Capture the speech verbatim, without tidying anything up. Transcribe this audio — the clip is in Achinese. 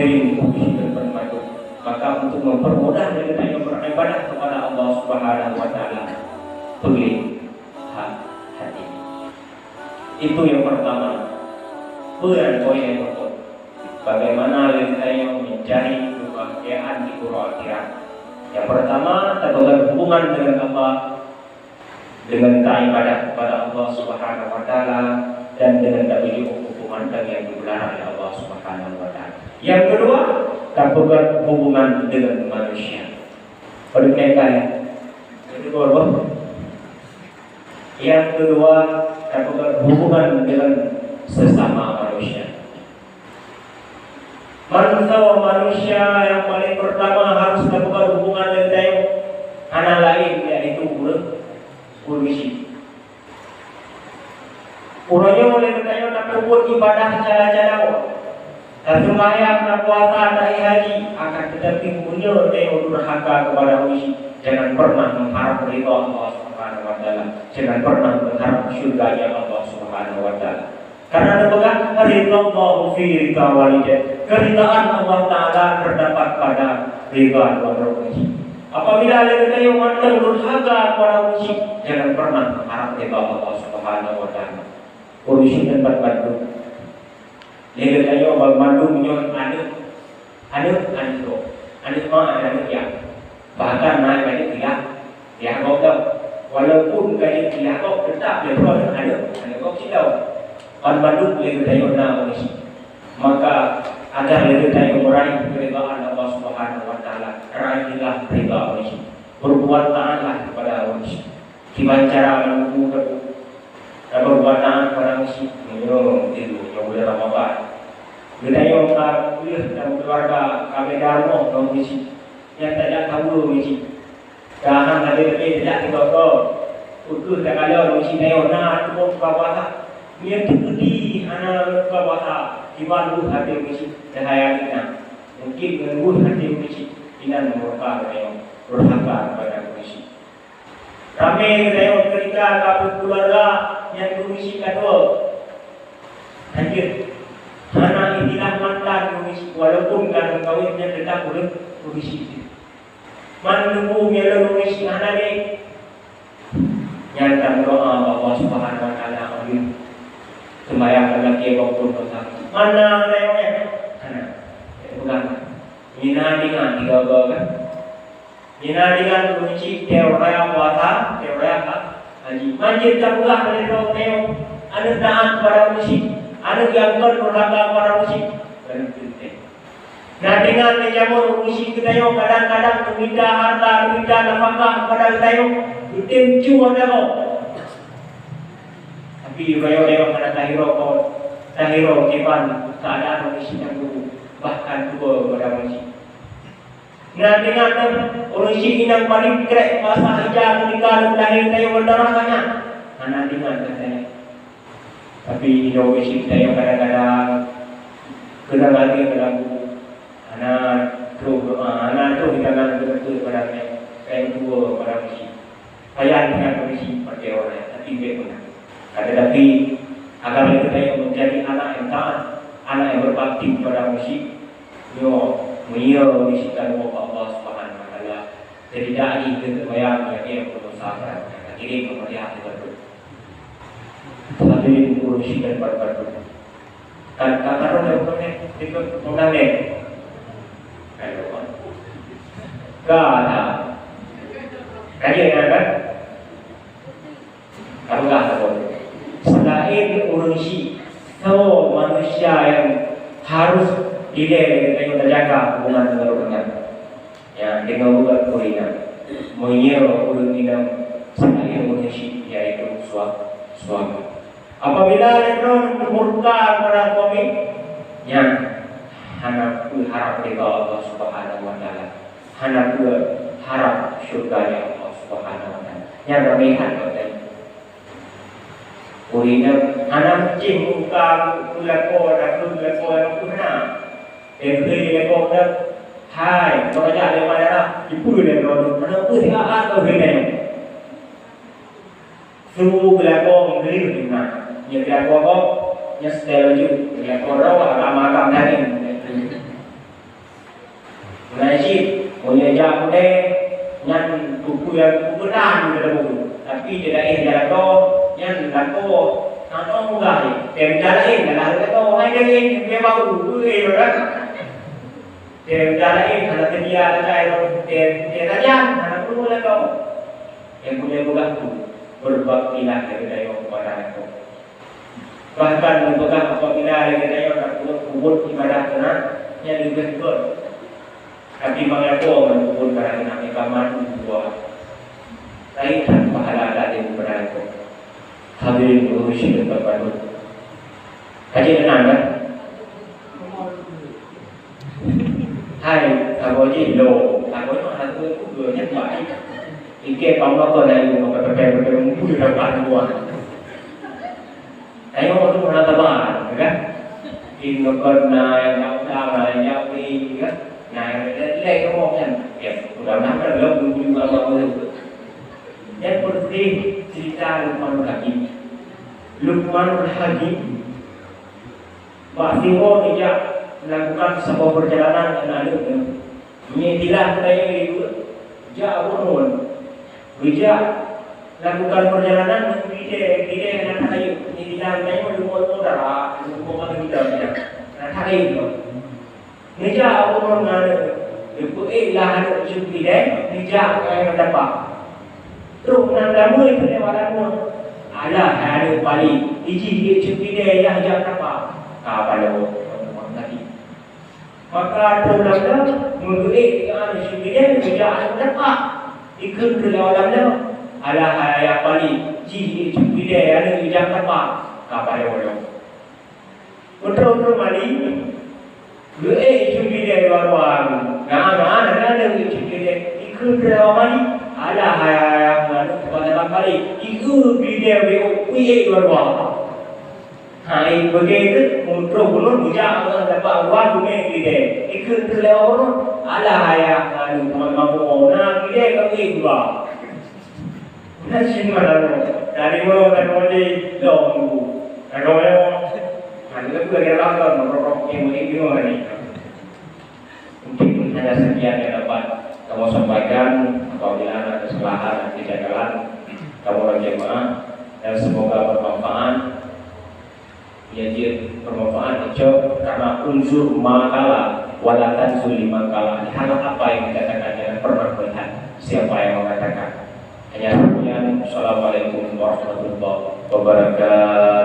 Hadirin, maka untuk mempermudah diri tanyoe beribadah kepada Allah Subhanahu wa Taala, peugléh ha-, hati. Itu yang pertama. Peue nyang poin yang keempat? Bagaimana diri tanyoe mencari kebahagiaan di uroe akhirat? Yang pertama, tapeugah hubungan dengan Allah dengan taibadah kepada Allah Subhanahu wa Taala dan dengan tapeujeuet huköm dan yang dilarang oleh Allah Subhanahu wa Taala. Yang kedua, tapeugah hubungan dengan manusia. Pada kaitan, yang kedua, apa? Yang kedua, tapeugah hubungan dengan sesama manusia. Manusia, manusia nyang paling pertama harus tapeugah hubungan dengan tanyoe hana laén, yaitu ureueng, ureueng syiek. Uroe nyoe lé geutanyoe tapeubuet ibadah cara-cara, taseumayang, tapuasa, taék haji, akan tetapi meunyoe tanyoe durhaka kepada ureueng syiek, jangan pernah mengharap ridha Allah Subhanahu wa Taala, jangan pernah mengharap syurga-Nya Allah Subhanahu wa Taala. Karena teupeugah, "Ridallahu fi ridha walidain." Keridaan Allah Taala terdapat pada ridha dua droe ureueng syiek. Apabila lé geutanyoe mantong durhaka kepada ureueng syiek, jangan pernah mengharap ridha Allah Subhanahu wa Taala. Ureueng syiek nyan ban mandum. Lé geutanyoe ban mandum nyoe aneuk, aneuk, aneuk droe, aneuk ma dan aneuk yah. Bahkan na nyang ka jeuet keu yah, yah gob lom. Walaupun ka jeuet keu yah gob, teutap lé droe aneuk, aneuk gob cit lom. Ban mandum lé geutanyoe na ureueng syiek. Maka, agar lé geutanyoe meuraih keuridaan Allah Subhanahu wa Taala, raihlah ridha ureueng syiek. Berbuat taatlah kepada ureueng syiek. Kiban cara meunyoe tabu-, taberbuat taat kepada ureueng syiek, meunyoe tibu nyoe bulan Ramadhan. Geutanyoe ka peuleueh dan keuluwarga ka beda rumoh ngon ureueng syiek. Nyang tajak kaweue ureueng syiek. Ka han habéh-habéh tajak sigoe-goe. Peu kheueh takalon ureueng syiek tanyoe na tuboh buka puasa. Meunyoe teukeudi hana buka puasa, kiban weueh até ureueng syiek, cahya geuh na. Mungkin ngon weueh até ureueng syiek, inan murka geutanyoe, durhaka kepada ureueng syiek. Ramé geutanyoe keurita ka beukeuluwarga nyang ureueng syiek ka tuwoe. Lanjut. Hana istilah mantan ureueng syiek, walaupun ka meukawen nyan teutap ureueng, ureueng syiek. Man leubu meulôn ureueng syiek hana lé. Nyan tameudoa bak Allah Subhanahu wa Taala, amin. Seumayang lam lakée bak phon dosa. Mana geutanyoe nyan? Hana. Peugah. Mina dengan tiga-tiga kan? Mina dengan ureueng syiek, teuh raya puasa, teuh raya ka haji. Manjeuet tapeugah lé droe tanyoe, aneuk taat kepada ureueng syiek, aneuk nyang kon durhaka kepada ureueng syiek. Barang teuntée. Na dengan lé jameun ureueng syiek geutanyoe kadang-kadang meumita hareuta, meumita nafakah kepada geutanyoe, geutem cu ata gob. Tapi geutanyoe hana tahiro kon, tahiro kiban keuadaan ureueng syiek nyang buruk, bahkan tuwoe kepada ureueng syiek. Na dengan ureueng syiek inong paléng krek basa ija keudika lôn lahé tanyoe darah ka nyan. Hana dengan geutanyoe. Tapi inong ureueng syiek tanyoe kadang-kadang keunong hati dalam buku. Hana troh doa, hana troh geutanyoe beutôi pada tanyoe. Tanyoe tuwoe pada ureueng syiek. Payah ingat ureueng syiek pakai orang, tapi bèk meunan. Akan tetapi, agar geutanyoe menjadi anak yang taat, anak yang berbakti kepada ureueng syiek, nyoe meunyoe ureueng syiek ka neuwoe bak Allah Subhanahu wa Taala, jadi dai keu seumayang, jadi yang berdosa, akan kirim kepada Allah. Hadirin ureueng syiek dan para Kan, ka, ka, ka, ka, ka, ka, ka, ka, ka, Ka, na. Ka jeuet na, kan? Ka peugah saboh. Selain ureueng syiek, soe manusia nyang harus dilèe geutanyoe tajaga hubungan deungon ureueng nyan? Ya, deungon buet ureueng nyan. Meunyoe ureueng inong selain ureueng syiek, yaitu sua-, suami. Apabila lé droe murka kepada suami, nyan hana peue harap ridha Allah Subhanahu wa Taala, hana peue harap syurga-Nya Allah Subhanahu wa Taala. Nyan ramé that ngon tanyoe. Ureueng nyan hana meucéh muka, peulakoe, takheun lakoe nyang peue na. Éh, hei, lakoe na. Hai, kau jak lé madara, ipeue lé droe, hana peue siat atau hei nyan. Su geulakoe meuheueh nyan. Nyan geulakoe kok, nyan seutée laju. Geulakoe droe agam-agam daging. Nah, cit, meunyoe jak udée, nyan peue-peue nyang peubeunan di dalam ureuëng. Tapi di daerah jalan tol, nyan lakoe, hana peugah, tem jalan lakoe, hai daging, dia bau, weh, kan? Tem jalan, hana sedia, lakoe, tem, tem sajan, hana perlu lakoe. Yang punya peugah tu, berbaktilah dari dayong kepada lakoe. Bahkan meupeugah apabila lagée tanyoe na peubuet ibadah keunan, nyan leubeh gét. Tapi mangat po meubuet barang nyan ka mandum dua. Laén that pahala adat di beubadan ko. Hadirin ureuëng syedeuka bandum. Ka jeuet keunan, kan? Hai, saboh jih lo, saboh nyoe hana teupeue nyan baik. Ike pang mako na ilmu pepe-pepe mumpul dalam kandungan. Ayo tu hana sabar, kan? Di nukon na yang jauh dah, na yang jauh ni, kan? Na yang lelek ngomong kan? Ya, mudah-mudahan kan lo belum juga mau tu. Yang penting cerita Luqmanul Hakim. Luqmanul Hakim bak siwoe geujak melakukan saboh perjalanan ngon aneuk nyoe. Meunyoe tilah peudayang ibu, jak ureuëng. Geujak lakukan perjalanan, bidée, bidée na that rayeuk. Meunyoe tilah peudayang, leumo-leumo dara, leumo mata gita, na that rayeuk. Geujak ureuëng ngon aneuk, geupeuék lah aneuk jeuet bidée, geujak ngon aneuk dapa. Trok nan damai keu lewat lakoe. Alah, hai aneuk pali, ijih jeuet bidée yah jak dapa. Ka paloe, tadi. Maka troh lam lom, meugeuék ngon aneuk syedara, geujak aneuk dapa. Ikheun keu lawak lam lom. Alah hai ayah pali, jih jeuet bidée aneuk jak dapa. Ka paloe lom. Meutroh-troh mali, geuék syedara dua-dua. Nah, nah, nah, nah, geuék syedara. Ikheun keu lawak mali. Alah hai ayah aneuk dapa pali. Ikheun bidée wéuk, wéuk dua-dua. Hai, begitu, untuk bunuh bujang Allah dapat uang dunia gede. Ikut tu lewat orang, alah ayah nganu teman mampu na gede kami dua. Nah, sini malam dari mana tadi mandi dong. Kalau yang mana tu ada langkah merokok yang boleh gimana ni? Mungkin hanya sekian yang dapat kamu sampaikan. Apabila ada kesalahan dan kejanggalan, kamu mohon maaf dan semoga bermanfaat. Ya, jeuet bermanfaat, cok, karena unsur ma qala wala tanzur liman qala. Lihatlah apa yang dikatakan, jangan pernah melihat siapa yang mengatakan. Hanya demikian. Assalamualaikum warahmatullahi wabarakatuh.